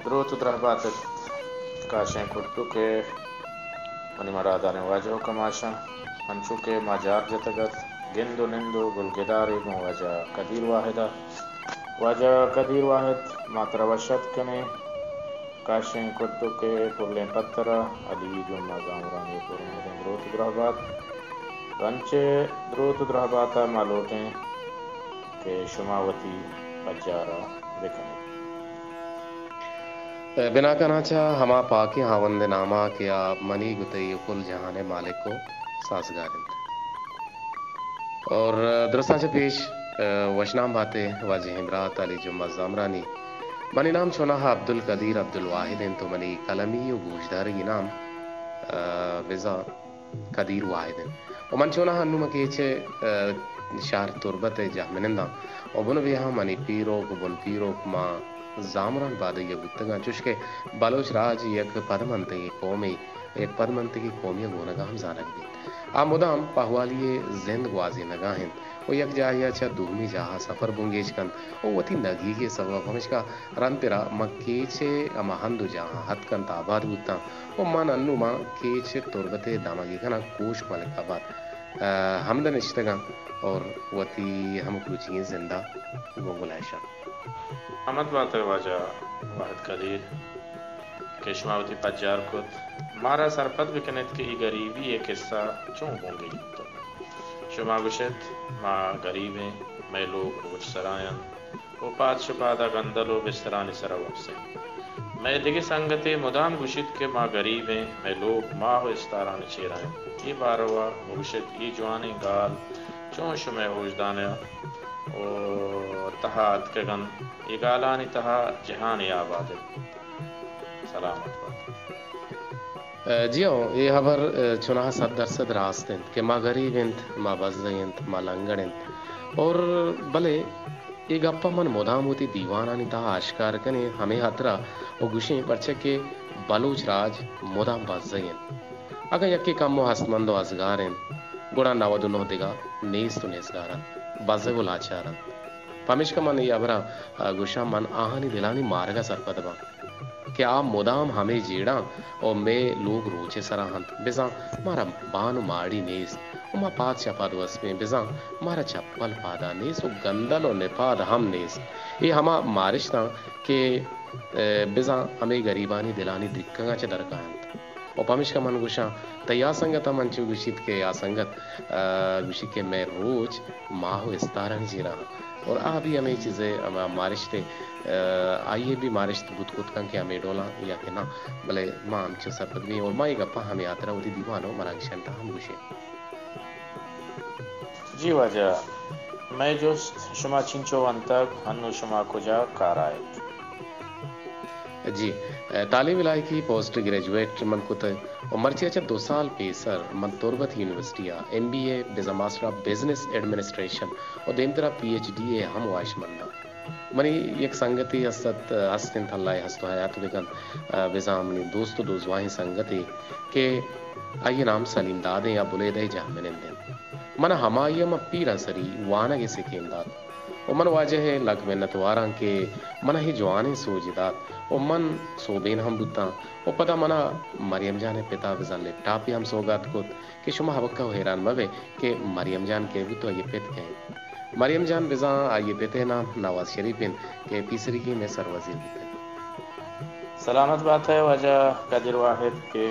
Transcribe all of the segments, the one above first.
دروت ءُ درہبات ات کاشیں کٹک ءِ منی مڑاداریں واجہ ءُ کماشاں، انچو کہ ما جار جتگ ات، گند ءُ نند ءُ گلگدارے گوں واجہ قدیر واحد ءَ۔ واجہ قدیر واحد، ما ترا وش اتک کنیں۔ کاشیں کٹک ءِ پلیں پتر ءَ علی جمعہ زامرانی ءِ پرمہریں دروت ءُ درہبات۔ رنچ ءِ دروت ءُ درہبات ءَ ما لوٹیں کہ شما وتی پجار ءَ بہ کن ات۔ بنا کناں چہ ہما پاکیں ہاوند ءِ نام ءَ کہ آ منی گوں تئی ءُ کل جہان ءِ مالک ءُ سازگار انت۔ اور درستاں چہ پیش، وشنام بات ئے واجہیں برات علی جمعہ زامرانی۔ منی نام چوناہا عبدالقدیر عبدالواحد انت ءُ منی قلمی ءُ گوشدارگی نام، بزاں قدیر واحد انت۔ ءُ من چوناہا انوں من کیچ ءِ، شہر تربت ءِ جہمننداں ءُ بن ءُ بیہاں منی پیروک ءُ بن پیروک ما زامران بادئی ءَ بوتگاں، چوشکہ بلوچ راج یک پدمنتگیں قومے، یک پدمنتگیں قومے ءِ گونگ ءَ ہم زانگ بیت۔ آ مدام پہوالی ءِ زند گوازینگ ءَ انت ءُ یک جاہے ءَ چہ دومی جاہ ءَ سفر بنگیج کنت ءُ وتی نگیگی ءِ سبب ءَ پمشکا رند ءَ را من کیچ ءِ ہما ہند ءُ جاہاں اتک انت، آباد بوتاں ءُ من انوں من کیچ تربت ءِ دمگی کناں کوشک ملک آباد، ہمدا نشتگاں اور وتی ہمک روچیگیں زند ءَ گوں گلائیشاں۔ سلامت بات ئے واجہ واحد قدیر کہ شما وتی پجار کت، مارا سرپد بہ کن ات کہ اے گریبی ءِ قصہ چون بنگیج بوتگ۔ شما گوش ات، ما گریب ایں، مئے لوگ روچ سرا انت ءُ پاد شپاد ءَ گندل ءُ بسترانی سرا وپس انت۔ مئے دگہ سنگتے مدام گوش ایت کہ ما گریب ایں، مئے لوگ ماہ ءُ استارانی چیرا انت۔ اے باروا بگوش ات، اے جوانیں گال چون شمئے اوژدان ءِ تہا اتکگ انت؟ اے گالانی تہا جہانے آباد انت۔ سلامت بات۔ جی ہو، اے ہبر، چوناہا صد درصد راست انت کہ ما گریب انت، ما بزگ انت، ما لنگڑ انت۔ اور بلے اے گپ ءَ من مدام وتی دیوانانی تہا آشکار کنیں، ہمے ہاترا ءُ گوشیں، پرچا کہ بلوچ راج مدام بزگ انت۔ اگاں یکے کمو ہستمند ءُ ازگار انت، گڑا نود ءُ نہ دگہ نیست ءُ نیزگار انت، بزگ ءُ لاچار انت۔ پمیشکا من اے ہبر ءَ گوشاں، من آہانی دلانی مارگ ءَ سرپد باں کہ آ مدام ہمے جیڑاں ءُ مئے لوگ روچ ءِ سرا انت، بزاں مارا بان ءُ ماڑی نیست ءُ ما پاد شپاد وسپیں، بزاں مارا چپل پادا نیست ءُ گندل ءُ نپاد ہم نیست۔ اے ہما مارشتاں کہ، ءَ، بزاں ہمے گریبانی دلانی دکگاں چہ درکاینت۔ ءُ پمیشکا من گوشاں، تئی آ سنگت ہم انچو گوشیت کہ آ سنگت، ءَ، گوشی کہ مئے روچ ماہ ءُ استارانی چیرا انت۔ اور آ بھی ہمے چیزے، ہما مارشتے، ءَ، آئی ءَ بھی مارشت بوت کت کن کہ ہمے ڈولاں یا کہ نہ، بلے ما انچو سرپد بیں اور ما اے گپاں ہمے ہاترا وتی دیوان ءُ مراگشانی تہا ہم گوشیں۔ جی واجہ، مئے جست، شما چنچو ونتگ، انوں شما کجا کارا ات؟ جی، تعلیم لائقی پوسٹ گریجویٹ من کتگ ءُ مرچی ءَ چہ دو سال پیسر من تربت یونیورسٹی ءَ ایم بی اے بزاں ماسٹر آف بزنس ایڈمنسٹریشن ءُ دیمترا پی ایچ ڈی ءِ ہم واہشمنداں۔ منی یک سنگتے است ات، ہست انت، اللہ ءِ ہست ءُ حیات بہ کنت، بزاں منی دوست ءُ دوزواہیں سنگتے کہ آئی ءِ نام سلیم داد انت، آ بلیدہ ءِ جہمنند انت۔ من ءَ ہمائی ءَ ماں پیرانسری وانگ ءِ سکین دات ءُ من واجہ ءِ لک منت واراں کہ من ءَ اے جوانیں سوجے دات ءُ من سوبین ہم بوتاں ءُ پدا من ءَ مریم جان ءِ پت ءَ بزاں لیپ ٹاپے ہم سوگات کت کہ شما ہبکہ ءُ حیران مہ بئے کہ مریم جان کئے بوت ءُ آئی ءِ پت کئے انت۔ مریم جان بزاں آئی ءِ پت ءِ نام نواز شریف انت کہ پیسریگیں مئے سروزیر بوتگ۔ سلامت بات ئے واجہ قدیر واحد کہ،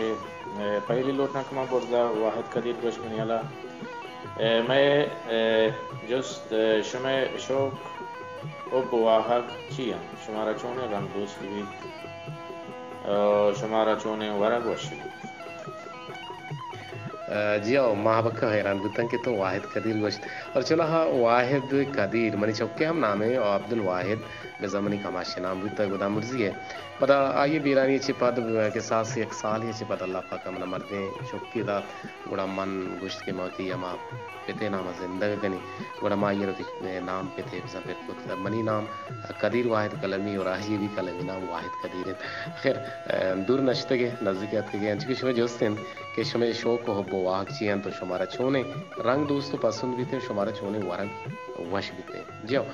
اے، پہلی لوٹاں کہ من برزا واحد قدیر گوشت منی ہلا۔ اے، مئے، اے، جست، اے، شمئے شوق، حب ءُ واہگ چی انت؟ شمارا چونیں رنگ دوست بیت؟ اے، شمارا چونیں ورگ وش بیت؟ جی ہو، ما ہبکہ حیران بوتاں کہ تو واحد قدیر گوشت۔ اور چوناہا واحد قدیر، منی چکے ہم نام انت عبدالواحد، بزاں منی کماش نام بوتگ گدامرزی ءِ۔ پدا آئی ءِ بیرانی ءَ چہ پد، کساس یک سالے ءَ چہ پد اللہ پاک ءَ من ءَ مردیں چکے دات، گڑا من گوشت کہ من وتی ہما پت ءِ نام ءَ زندگ کنیں، گڑا ما آئی ءَ را وتی نام پت ءِ بزاں پر کت۔ منی نام قدیر واحد قلمی اور آئی ءِ بھی قلمی نام واحد قدیر انت۔ خیر، دور نشتگ ئے، نزیک اتکگ ئے، انچو کہ شمئے جست انت کہ شمئے شوق ءُ حب ءُ واہگ چی انت ءُ شمارا چونیں رنگ دوست ءُ پسند بیت انت، شمارا چونیں ورگ وش بیت انت۔ جی ہو،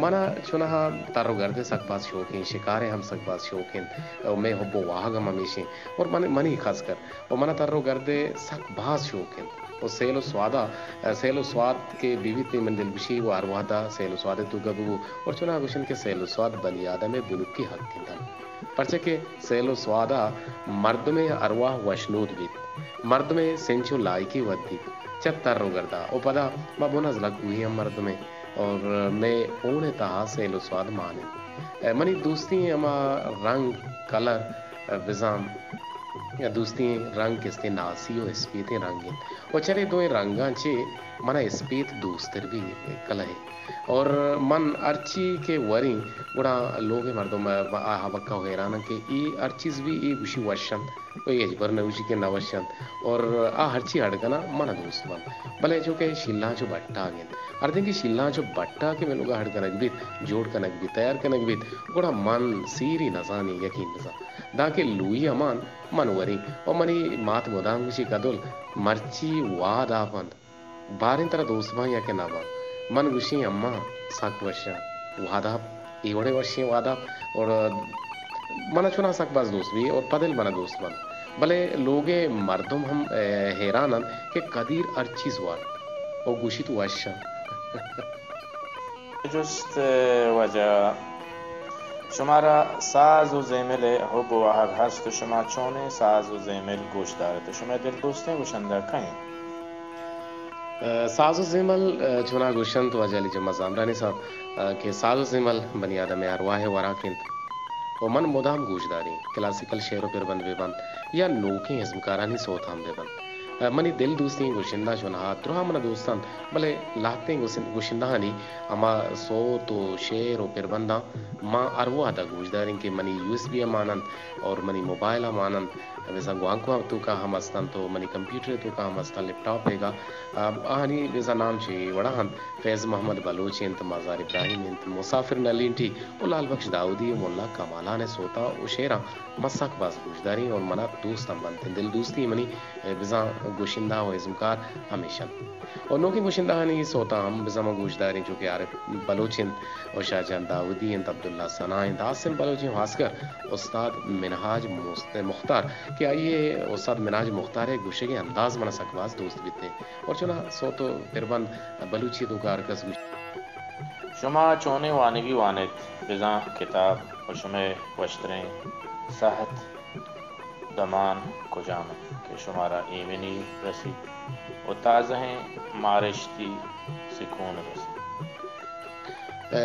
من ءَ چوناہا تر و گردے سک باز شوقیں، شکارے ہم سک باز شوقیں، و مئے حب و واہگ ہم ہمیشیں، اور من، منی خاص کر، و منا تر و گردے سک باز شوقیں۔ و سیل و سوادا، سیل و سواد کہ بیت، من دلگوشی و ہر وہدا سیل و سواد توکا ببو، اور چنا گوشن کہ سیل و سواد بنی آدم بنکی حق انت۔ پرچہ کہ سیل و سوادا مردمے ارواح وشنود بیت، مردمے سنچ و لائکی ودیت چہ تر و گردا، و پدا ما بن از لک گوہی ہم مردمے، اور مئے ہون تہا سیل و سواد مان انت۔ منی دوستی ہما رنگ، کلر، بزاں دوستی رنگ کستے ناسی و اسپیتیں رنگ انت، و چرے دوئیں رنگاں چے منا اسپیت دوستر بی کلہے۔ اور من ہرچی کہ وریں، گڑا لوگ مردم آ ہبکہ و حیران انت کہ اے ہر چیز بی، اے گوشی وش انت، و اے ہچبر نہ گوشی کہ نہ وش انت۔ اور آ ہرچی اڈ کناں، منا دوست بنت۔ بلے چونکہ شیلاں چو بٹاگ انت، ہر دن کہ شیلاں چو بٹا کہ مئے لوگا اڈ کنگ بیت، جوڑ کنگ بیت، تیار کنگ بیت، گڑا من سیری نزانی، یقین بزاں۔ دانکہ لوئی ہمان من وریں، و منی مات مدام گوشی، کدل، مرچی واد آپ انت۔ باریں ترا دوست باں یا کہ نہ باں؟ من گوشیں، اماں، سک وشاں۔ واداپ، اے وڑیں وشیں واداپ، اور منا چناں سک باز دوست بی اور پدل منا دوست بنت۔ بلے لوگے مردم ہم، اے، حیران انت کہ قدیر ہر چیز وارت و گوشیت وشاں۔ جست، واجہ، شمارا ساز و زیمل ء حب و واہگ ہست و شما چونیں ساز و زیمل گوش دارت و شمئے دل دوستیں گشندہ کئے انت؟ ء، ساز و زیمل، ء، چونا گوشنت واجہ علی جمعہ زامرانی صاحب، ء، کہ ساز و زیمل بنی آدم ء ارواح ء وراک انت و من مدام گوش داریں، کلاسیکل شعر و پربند بہ بنت یا نوکیں ازمکارانی سوت ہم بہ بنت۔ ء، منی دل دوستیں گشندہ چونہا درہا منا دوست انت، بلے لہتیں گسن-، گشندہانی ہما سوت و شعر و پربنداں ما ہر وہدا گوش داریں کہ منی یو ایس بی ء مان انت اور منی موبائل ء مان انت، بزاں گوانکو ء توکا ہم است انت و منی کمپیوٹر ء توکا ہم است انت، لیپ ٹاپ ء گا۔ آ-، آہانی بزاں نام چہ اے وڑا انت، فیض محمد بلوچ انت، مزار ابراہیم انت، مسافر نلینٹی و لال بخش داؤدی و ملا کمالان ء سوتاں و شعراں ما سک باز گوش داریں اور منا دوست ہم بنت انت۔ دل دوستی منی بزاں گشندہ و ازمکار ہمیش انت۔ و نوکیں گشندہانی سوتاں ہم بزاں ما گوش داریں، چو کہ عارف بلوچ انت و شاہ جان داودی انت، عبداللہ ثنا انت، عاصم بلوچ انت، خاص کر استاد منہاج مست-، مختار، کہ آئی ء استاد منہاج مختار ء گوشگ ء انداز منا سک باز دوست بیت انت۔ اور چونا سوت و پربند بلوچی ء توکا ہر کس گوش۔ شما چونیں وانگی وانیت، بزاں کتاب و شمئے وشتریں ساہت دمان کجام انت کہ شمارا ایمنی رسیت و تازہیں مارشتی سکون رسیت؟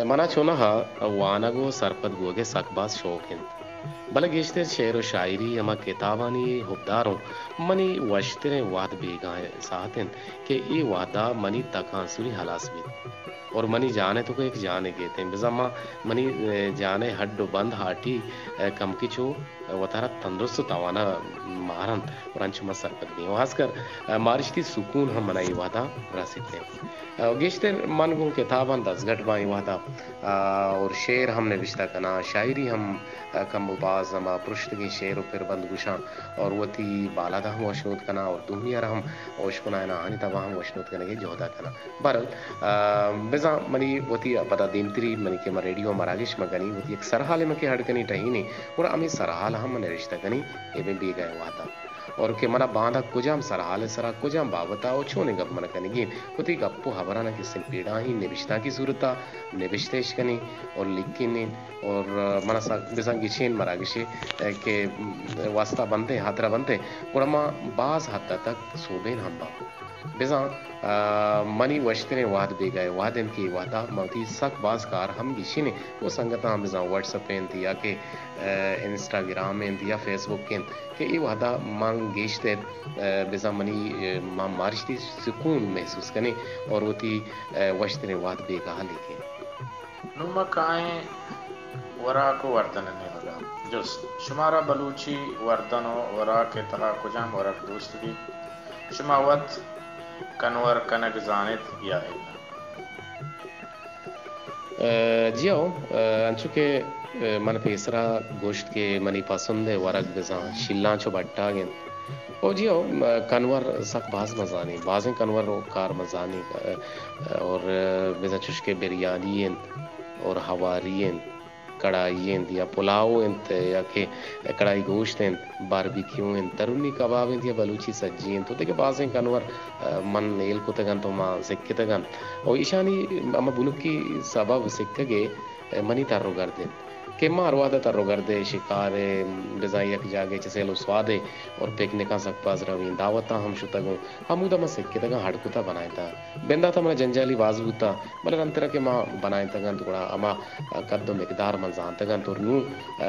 منا چونہا وانگ و سرپد بوگ ء سک باز شوق انت، بلے گیشتر شعر و شاعری ہما کتابانی حبدار اوں۔ منی وشتریں وہد بیگاہ ء ساہت انت کہ اے وہدا منی تکانسری ہلاس بیت۔ اور منی جان ء توکا یک جانے گیتیں۔ بزاں ما منی، ء، جان ء ہڈ و بند ہاٹی، ء، کمکے چو وتارا تندرست و توانا مارنت اور انچو ما سرپد بیں۔ و خاص کر، ء، مارشتی سکون ہم منا اے وہدا رسیت انت۔ ء، گیشتر من گوں کتاباں دزگٹ باں اے وہدا، ء، اور شعر ہم نبشتہ کناں، شاعری ہم، ء، کم و باز ہما پرشتگیں شعر و پربند گوشاں اور وتی بالاد ء ہم وشنود کناں اور دومی ء را ہم اشکنائیناں، آہانی تبا ہم وشنود کنگ ء جہد ء کناں۔ بہرحال، آ، بزاں منی وتی پدا دیمتری منی کہ من ریڈیو ء مراگش من کنی، وتی یک سرحالے من کہ اڈ کنی ٹہینی، گڑا ہمے سرحال ہم من نوشتہ کنی، اے بہ بیگاہ ء وہدا۔ اور کہ منا باندا کجام سرحال ء سرا کجام بابت ء و چونیں گپ من کنگی انت، وتی گپ و ہبراناں کہ سمپیڑاہیں نبشتانکی صورت ء نبشتہ اش کنی اور لکھینی اور منا سا-، بزاں گچین مراگشے کہ واسطہ بنتے، ہاترا بنتے، گڑا ما باز حد تک سوبین ہم باں۔ بزاں، آ، منی وشتریں وہد بیگاہ ء وہد انت کہ اے وہدا من وتی سک باز کار ہم گیشینیں۔ گوں سنگتاں بزاں واٹس اپ انت یا کہ، آ، انسٹاگرام انت یا فیس بک انت کہ اے وہدا من گیشتر، آ، بزاں منی، آ، ما مارشتی سکون محسوس کنیں اور وتی، آ، وشتریں وہد بیگاہ لیکیں۔ نوں ما کائیں وراک و وردن ء نیمگ ء۔ جست، شمارا بلوچی وردن و وراک ء تہا کجام ورگ دوست بیت؟ شما وت کنور کنگ زانت یا اناں؟ ء، جی ہو، ء، انچو کہ، ء، من پیسرا گوشت کہ منی پسند ء ورگ بزاں شیلاں چو بٹاگ انت۔ او جی ہو، م-، کنور سک باز مزانی، بازیں کنور و کار مزانی، ء، اور بزاں چوش کہ بریانی انت، اور ہواری انت، کڑائی انت یا پلاؤ انت یا کہ کڑائی گوشت انت، باربیکیو انت، درونی کباب انت یا بلوچی سجی انت، و دگہ بازیں کنور، ء، من ہیل کتگ انت و ما سکتگ انت۔ و ایشانی ہما بنکی سبب سکگ ء منی تر و گرد انت کہ ما ہر وہد ء تر و گرد ء شکار ء بزاں یک جاگہے چہ سیل و سوادے اور پکنکاں سک باز رویں، دعوتاں ہم شتگ اوں، ہمودا ما سکتگاں ہڈ کتا بنائینتا۔ بنداتا منا جنجالی باز بوتا، بلے رندترا کہ ما بنائینتگ انت گڑا ہما قد و مقدار من زانتگ انت اور نوں، ء،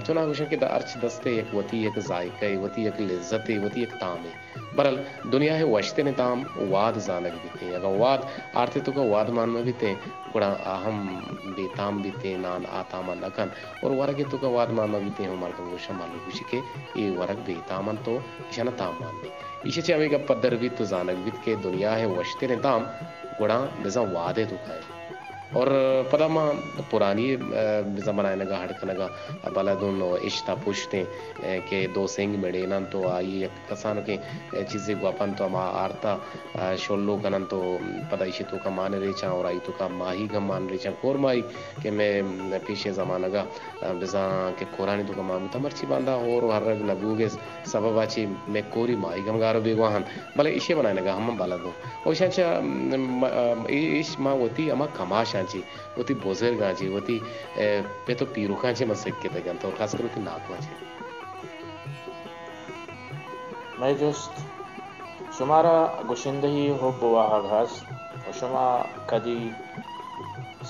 چونا گوشن کہ دا ہرچ دستے یک وتی یک ذائقہ ء، وتی یک لذتے، وتی یک تامے۔ برحال، دنیا ء وشتریں تام واد زانگ بیتیں۔ اگاں واد آرت ء توکا واد مان مہ بیتیں، گڑا آ ہم بے تام بیتیں، نان آ تاما نہ کنت۔ اور ورگ ء توکا واد مان مہ بیتیں، ہم مردم گوشاں مہلوک گوشی کہ اے ورگ بے تام انت و ایشانا تام مان بی۔ ایشی چہ ہمے گپ پدر بیت و زانگ بیت کہ دنیا ء وشتریں تام گڑا بزاں واد ء توکا انت۔ اور پدا ما پرانی، ء، بزاں بنائینگا ہڈ کنگا بلد اوں و اشتا پشتیں، ء، کہ دو سنگ مڑیننت و آئی یک کسانکیں، ء، چیزے گوپنت و ہما آرتا، ء، شلو کننت و پدا ایشی توکا مان ریچاں اور آئی توکا ماہیگ ہم مان ریچاں، کور ماہیگ کہ مئے پیشیں زمانگا، ء، بزاں کہ کورانی توکا مان بوتا، مرچی باندا ہور و ہرگ نہ بوگ ء سببا چہ مئے کوری ماہیگ ہم گار و بیگواہ انت، بلے ایشی بنائینگا ہم من بلد اوں۔ و ایشاں چہ، م-، م-، م-، ای-، ایش ما وتی ہما کماشاں چہ، وتی بزرگاں چہ، وتی، ء، پت و پیرکاں چہ من سکتگ انت اور خاص کر وتی ناکواں چہ۔ مئے جست، شمارا گشندہی حب و واہگ ہست و شما کدی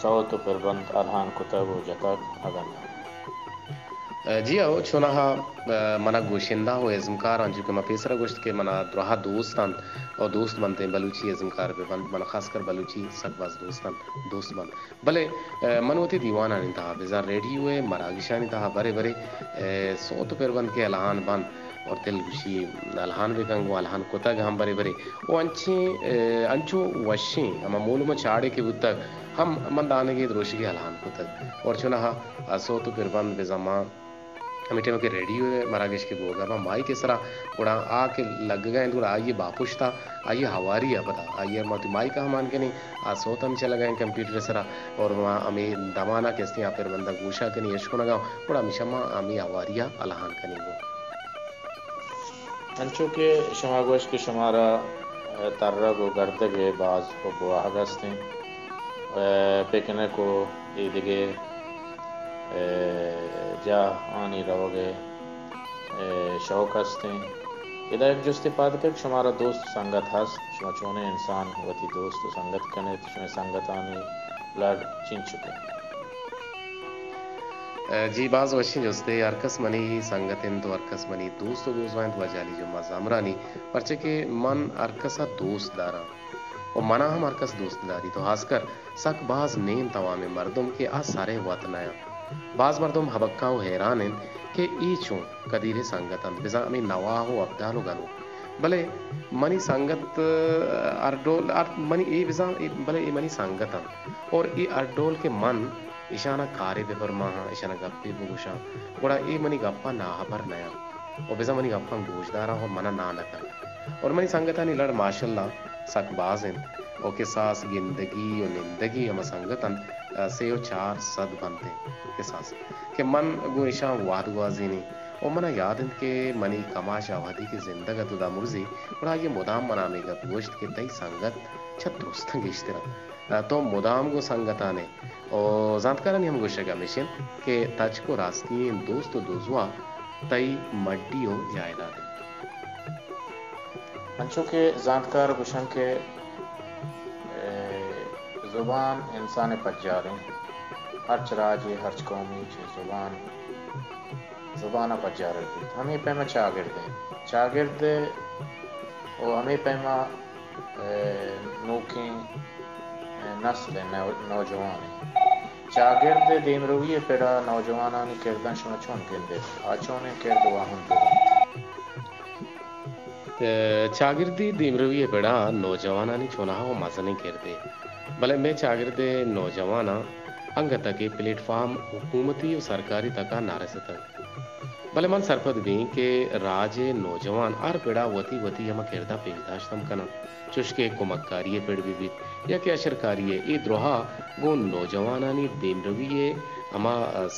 سوت و پربند الہان کتگ و جتگ اگن نہ؟ جی ہو، چوناہا، ء، منا گوشندہ و ازمکار، انچو کہ ما پیسرا گوشت کہ منا دراہ دوست انت و دوست بنتیں بلوچی ازمکار بہ بنت، منا خاص کر بلوچی سک باز دوست انت، دوست بنت۔ بلے، ء، من وتی دیوانانی تہا بزاں ریڈیو ء مراگشانی تہا برے برے، ء، سوت و پربند کہ الہان بنت اور دل گوشی الہان بہ کن، گوں الہان کتگ ہم برے برے۔ و انچیں، ء، انچو وشیں ہما مولم و چاڑے کہ بوتگ، ہم من دانگے دروشگے الہان کتگ۔ اور چوناہا، ء، سوت و پربند بزاں ما ہمے ٹائم کہ ریڈیو ء مراگش کہ بوگا باں مائک ء سرا، گڑا آ کہ لگگا انت، گڑا آئی ء باپشتا، آئی ء ہواری ء پدا، آئی ء ما وتی مائک ء ہم آن کنیں، آ سوت ہم چلگا انت کمپیوٹر ء سرا، اور ما ہمے دمانا کہ استیں آ پر بندگ گوشا کنیں، اشکنگا، گڑا ہمیشہ ما ہمے ہواری ء الہان کنیں گوں۔ انچو کہ شما گوشت کہ شمارا، ء، ترگ و گردگ ء باز حب و واہگ است انت، ء، پکنک و اے دگہ، ء، جاہانی روگ ء، ء، شوق است انت۔ ادا یک جستے پاد کئیت کہ شمارا دوست و سنگت ہست، شما چونیں انسان وتی دوست و سنگت کنیت، شمئے سنگتانی لڑ چنچک انت؟ ء، جی، باز وشیں جستے۔ ہر کس منی سنگت انت و ہر کس منی دوست و گوزواہ انت، واجہ علی جمعہ زامرانی، پرچہ کہ من ہر کس ء دوست داراں و منا ہم ہر کس دوست داریت و ہاسکر سک باز نیم توامیں مردم کہ آ سر ء وت نہ انت۔ باز مردم ہبکہ و حیران انت کہ اے چون کدیرے سنگت انت، بزاں ہمے نواہ و ابدال و گنوک۔ بلے منی سنگت، ء، ہر ڈول، ہر منی اے بزاں، اے، بلے اے منی سنگت انت۔ اور اے ہر ڈول کہ من ایشاناں کارے بہ پرماہاں، ایشاناں گپے بگوشاں، گڑا اے منی گپاں ناہبر نیاں و بزاں منی گپاں گوشداراں اور منا ناہ نہ کناں۔ اور منی سنگتانی لڑ ماشاءاللہ سک باز انت و کساس گندگی و نندگی ہما سنگت انت، ء، سے و چار سد بنت انت کساس کہ من گوں ایشاں وہد گوازینیں۔ و منا یاد انت کہ منی کماش آ وہدی کہ زندگ ات و داں مرزی، گڑا آئی ء مدام منا ہمے گپ گوشت کہ تئی سنگت چہ درستاں گیشتر انت۔ تو مدام گوں سنگتان ئے۔ و زانتکارانی ہم گوشگ ہمیش انت کہ تچک و راستی ئیں دوست و دوزواہ تئی مڈی و جائیداد انت۔ انچو کہ زانتکار گوشنت کہ، اے، زبان انسان ء پجار انت۔ ہرچ راجے، ہرچ قومے چہ زبان، زبان ء پجار بیت۔ ہمے پیم ء چاگرد انت۔ چاگرد و ہمے پیم ء، اے، نوکیں، اے، نسل ء نو-، نوجوان انت۔ چاگرد ء دیمروی ء پڑ ء نوجوانانی کرداں شما چون گندیت؟ آ چونیں کرد واہند بہ بنت؟ ء، چاگردی دیمروی ء پڑ ء نوجوانانی چوناہا و مزنیں کردے، بلے مئے چاگرد ء نوجواناں انگت ء کہ پلیٹ فارم حکومتی و سرکاری تک ء نہ رستگ۔ بلے من سرپد بیں کہ راج ء نوجوان ہر پڑ ء وتی وتی ہما کرد ء پیش داشت ہم کن انت، چوش کہ کمکاری ء پڑ بہ بیت، یا کہ اشرکاری ءِ اے دراہ گوں نوجوانانی دیمروی ءِ ہما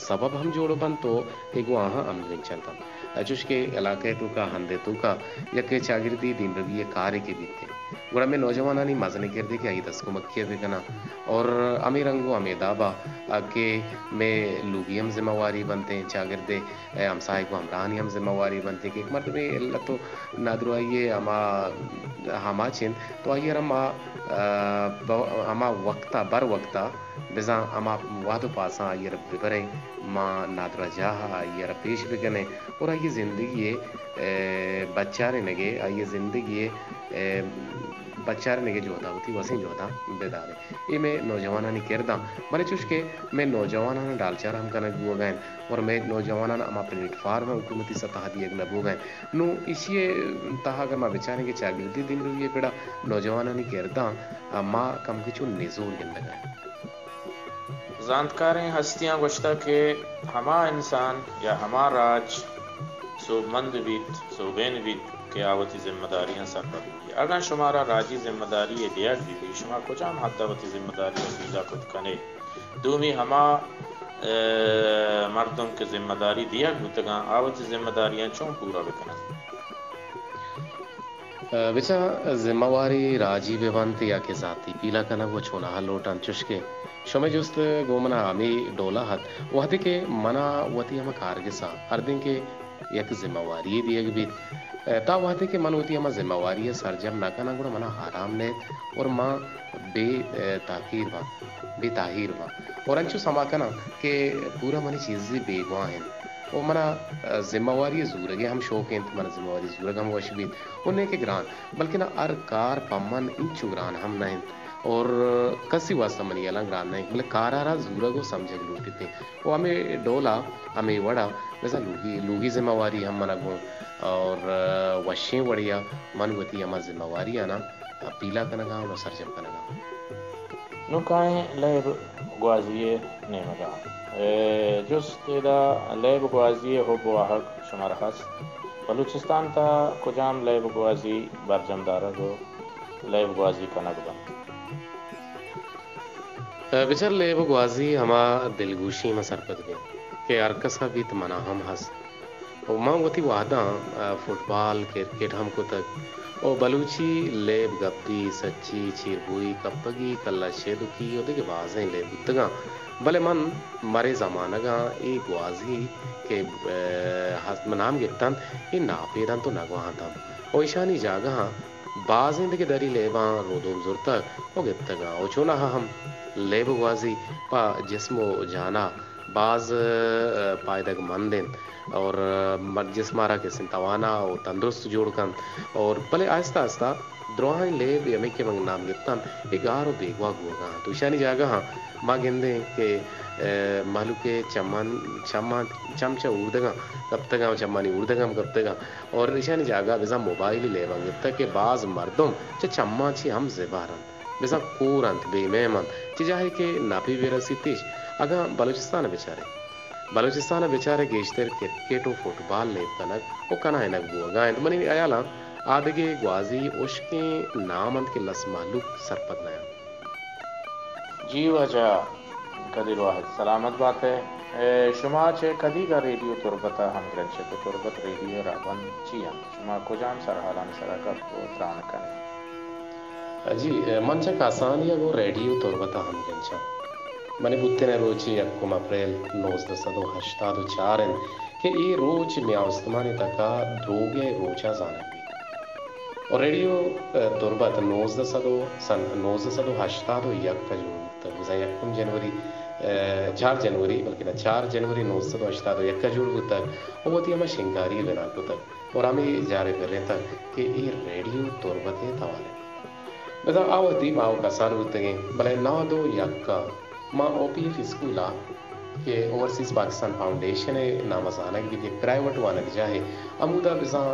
سبب ہم جوڑ بنت ءُ اے گوں آہاں ہمگرنچ انت ہم۔ چوش کہ علاقہ ءِ توکا، ہند ءِ توکا یک چاگردی دیمروی ءِ کارے کہ بیت، گڑا مئے نوجوانانی مزنیں کردے کہ آئی ءِ دست کمکی ءَ بہ کناں اور ہمے رنگ ءُ ہمے داب ءَ کہ مئے لوگی ہم ذمہ واری بنت ایں، چاگرد ءِ ہمساہگ ءُ ہمراہانی ہم ذمہ واری بنت ایں کہ یک مردمے علت ءُ نادراہی ءِ ہما، ہما چنت تو آئی ءَ را ما، آ، بہ-، ہما وقت ءَ، بر وقت ءَ بزاں ہما وہد ءُ پاساں آئی ءَ را ببریں، ما نادراہ جاہ ءَ آئی ءَ را پیش بکنیں اور آئی ءِ زندگی ءِ، اے، بچارینگ ءِ، آئی ءِ زندگی ءِ، اے، بچارینگ ءِ جہد ءَ وتی وسیں جہداں بداریں۔ اے مئے نوجوانانی کرد انت، بلے چوش کہ مئے نوجواناں ڈالچار ہم کنگ بوگ ءَ انت اور مئے نوجواناں ہما پلیٹ فارم ہم حکومتی سطح ءَ دیگ نہ بوگ ءَ انت۔ نوں ایشی ءِ تہا اگر ما بچاریں کہ چاگردی دیمروی ءِ پڑا نوجوانانی کرد انت، ما کمکے چو نزور گندگ ءَ انت۔ زانتکاریں ہستیاں گوشتگ کہ ہما انسان یا ہما راج سوبمند بیت، سوبین بیت کہ آ وتی ذمہ داریاں سرپد بیت۔ اگاں شمارا راجی ذمہ داری یے دیگ بہ بیت، شما کجام حد ءَ وتی ذمہ داری ءَ پیلہ کت کن ئے؟ دومی ہما، اے، مردم کہ ذمہ داری دیگ بوتگ انت، آ وتی ذمہ داریاں چون پورا بہ کن انت؟ بچار، ذمہ واری راجی بہ بنت یا کہ ذاتی، پیلہ کنگ وَ چوناہا لوٹ انت، چوش کہ شمئے جست گوں منا ہمے ڈول ءَ ات، وہدے کہ منا وتی ہما کارگس ءَ ہردیں کہ یک ذمہ واری یے دیگ بیت، تا وہدے کہ من وتی ہما ذمہ واری ءَ سرجم نہ کناں، گڑا منا آرام نئیت اور من بے، اے، تاخیر باں، بے تاہیر باں اور انچو سما کناں کہ پورا منی چیزے بیگواہ انت۔ و منا، ء، ذمہ واری ء زورگ ء ہم شوق انت، منا ذمہ واری زورگ ہم وش بیت۔ و نئے کہ گران، بلکنا ہر کار پہ من انچو گران ہم نہ انت اور کسی واسطہ منی ہیالاں گران نہ انت، بلے کار ء را زورگ و سمجھگ لوٹیت انت۔ و ہمے ڈول ء، ہمے وڑ ء بزاں لوگی، لوگی ذمہ واری ہم منا گوں اور، ء، وشیں وڑے ء من وتی ہما ذمہ واری آناں پیلہ کنگ ء آں و سرجم کنگ ء آں۔ نوں کائیں لیب گوازی ء نیمگ ء۔ اے جست ادا، لیب گوازی ء حب واہگ شمارا ہست؟ بلوچستان تہا کجام لیب گوازی برجم دارگ ء لیب گوازی کنگ بنت؟ بچار، لیب گوازی ہما دلگوشی ما سرپد بیں کہ ہر کس ء بیت، منا ہم ہست۔ و من وتی وہداں، ء، فٹبال، کرکٹ ہم کتگ و بلوچی لیب گپی، سچی، چیرگوئی، کپگی، کلہ شیدکی و دگہ بازیں لیب بوتگاں، بلے من مرے زمانگاں اے گوازی کہ، ء، ہست، نام گپتنت، اے ناپید انت و نگواہ انت ہم و ایشانی جاگہاں بازیں دگہ دری لیباں رودوم زرتگ و گپتگاں و چوناہا ہم لیب گوازی پہ جسم و جانا باز، ء، پائدگ مند انت اور، ء، مر-، جسم ء را کسیں توانا و تندرست جوڑ کنت اور بلے آہستہ آہستہ دراہیں لیب ہمے کہ من نام گپتن، اے گار و بیگواہ بوگا انت۔ و ایشانی جاگہاں ما گندیں کہ، ء، مہلوک ء چمان، چمان، چم چہ اوردگاں کپتگاں و چمانی اوردگاں ہم کپتگاں اور ایشانی جاگہ بزاں موبائلی لیباں گپتگ کہ باز مردم چہ چماں چی ہم زبہر انت۔ بزاں کور انت، بے مہم انت، چہ جاہے کہ نپی بہ رسیت ایش۔ اگاں بلوچستان ء بچارئے، بلوچستان ء بچارئے گیشتر کرکٹ و فٹبال لیب کنگ و کنائینگ بوگا انت۔ منی ہیالاں آ دگہ گوازی ہشکیں نام انت کہ لس مہلوک سرپد نہ انت۔ جی واجہ قدیر واحد، سلامت بات ئے۔ اے، شما چہ کدیگ ء ریڈیو تربت ء ہمگرنچ ات و تربت ریڈیو ء رہبند چی انت؟ شما کجام سرحالانی سرا گپ و تران کن ات؟ جی، من چہ کسانی ء گوں ریڈیو تربت ء ہمگرنچ آں۔ منی بوتن ء روچ یکم اپریل نوزدہ سد و ہشتاد و چار انت کہ اے روچ میان استمانی تک ء دروگ ء روچ ء زانگ بیت۔ و ریڈیو، ء، تربت نوزدہ سد و، سن نوزدہ سد و ہشتاد و یک ء جوڑ بوتگ۔ بزاں یکم جنوری، ء، چار جنوری، بلکنا چار جنوری نوزدہ سد و ہشتاد و یک ء جوڑ بوتگ و وتی ہما شنگاری ء بنا کتگ اور ہمے جار ء پرینتگ کہ اے ریڈیو تربت ء توار انت۔ بزاں آ وہدی ما و کسان بوتگیں، بلے نود و یک ء ما او پی ایف اسکول ء کہ اوورسیز پاکستان فاؤنڈیشن ء نام ء زانگ بیت، یک پرائیویٹ وانگجاہے، ہمودا بزاں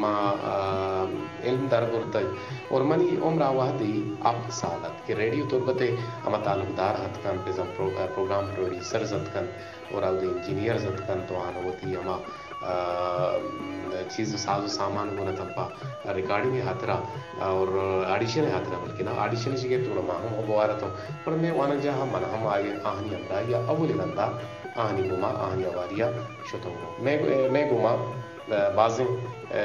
ما، آ، علم در برتگ اور منی عمر آ وہدی ہپت سال ات کہ ریڈیو تربت ء ہما تعلقدار ات کنت، بزاں پرو-، پروگرام پروڈیوسرز ات کنت اور اودے انجینئرز ات کنت و آہاں وتی ہما، آ، چیز و ساز و سامان گون اتاں پہ ریکارڈنگ ءِ ہاترا اور آڈیشن ءِ ہاترا، بلکہ نا آڈیشن اش گپت گڑا ما ہم بوار اتوں، پر مئے وانگجاہ ءَ من ہم آئی آہانی ہمراہی ءَ اولی رندا آہانی گوما آہانی ہواری ءَ شتوں۔ مئے، مئے گوما بازیں، اے،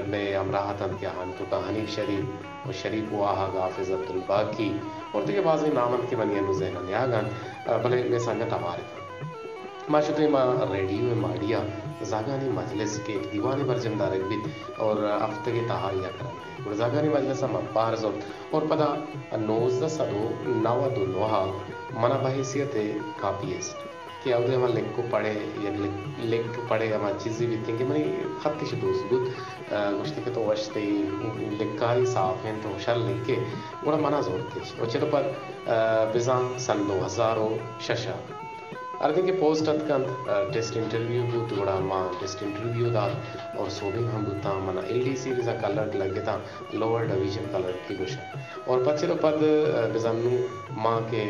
مئے ہمراہ اتنت کہ آہانی توکا حنیف شریف و شریف واہگ، حافظ عبدالباقی اور دگہ بازیں نام انت کہ منی انو ذہن ءَ نیاگ انت، بلے مئے سنگت ہوار اتنت۔ ما شتیں، ما ریڈیو ءِ ماڑی ءَ زاگانی مجلس کہ یک دیوانے برجم دارگ بیت اور ہفتگ ءِ تہا یک رندے۔ گڑا زاگانی مجلس ءَ ما بہر زرت اور پدا نوزدہ سد و نود و نو ءَ منا بحیثیت کاپیسٹ کہ اودے ہما لکھ و پڑھے، یک لکھ، لکھ پڑھے ہما چیزے بیتیں کہ منی خط اش دوست بوت۔ آ، گوشتی کہ تو وش تئی لکھائی صاف انت، تو شر لکھے۔ گڑا منا زرتش۔ و چہ تو پد، آ، بزاں سن دو ہزار و شش ءَ ہردیں کہ پوسٹ اتک انت، آ، ٹیسٹ انٹرویو بوت، گڑا ما ٹیسٹ انٹرویو دات اور سوبین ہم بوتاں۔ منا ایل ڈی سی بزاں کلرک لگتاں، لوور ڈویژن کلرک کہ گوشاں۔ اور پد چہ تو پد، آ، بزاں نوں ما کہ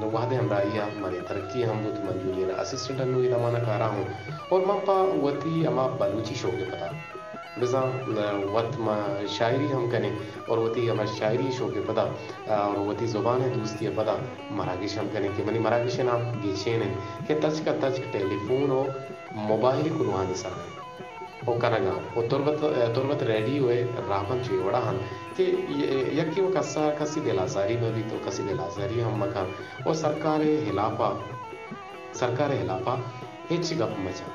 وہد ءِ ہمراہی ءَ منی ترقی ہم بوت، من جونیئر اسسٹنٹ انوں اے دمان ءَ کارا ہوں۔ اور من پہ وتی ہما بلوچی شوق ءِ پدا بزاں، آ، وت ما شاعری ہم کنیں اور وتی ہما شاعری شوق ءِ پدا، آ، اور وتی زبان ءِ دوستی ءِ پدا مراگش ہم کنیں کہ منی مراگش ءِ نام گچین انت کہ تچک ءَ تچک ٹیلی فون و موبائل کلوہانی سرا انت و کنگ ءَ انت و تربت، آ، تربت ریڈیو ءِ راہبند چو اے وڑا انت کہ ی-، یکے و کسا، کسی دل آزاری مہ بیت و کسی دل آزاری ہم مہ کن و سرکار ءِ ہلاپ ءَ سرکار ءِ ہلاپ ءَ ہچ گپ مہ جن۔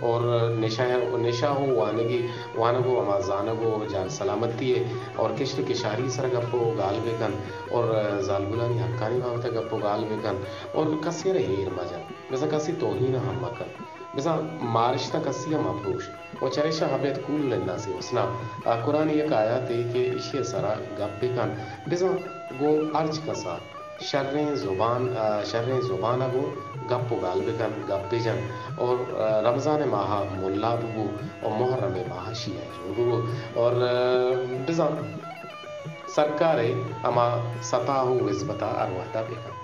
اور نشہ، نشہ و وانگی، وانگ و ہما زانگ و جان سلامتی ءِ اور کشت و کشاری سر گپ و گال بہ کن اور زالبولانی حقانی بابت ءَ گپ و گال بہ کن اور کسی ءَ را ہیر مہ جن۔ بزاں کسی توہین ءَ ہم مہ کن۔ بزاں مارشتاں کسی ءَ مہ پروش۔ و چریشاں ابید کول الناس حسنا، آ قرآن ءِ یک آیاتے کہ ایشی ءِ سرا گپ بہ کن۔ بزاں گوں ہرچ کسا شریں زبان، آ، شریں زبان ءَ گوں گپ و گال بہ کن، گپ بہ جن اور، آ، رمضان ءِ ماہ ءَ ملا ببو اور محرم ءِ ماہ ءَ شیعہ جوڑ ببو اور، آ، بزاں سرکار ءِ ہما ستا و وزبت ءَ ہر وہد ءَ بہ کن۔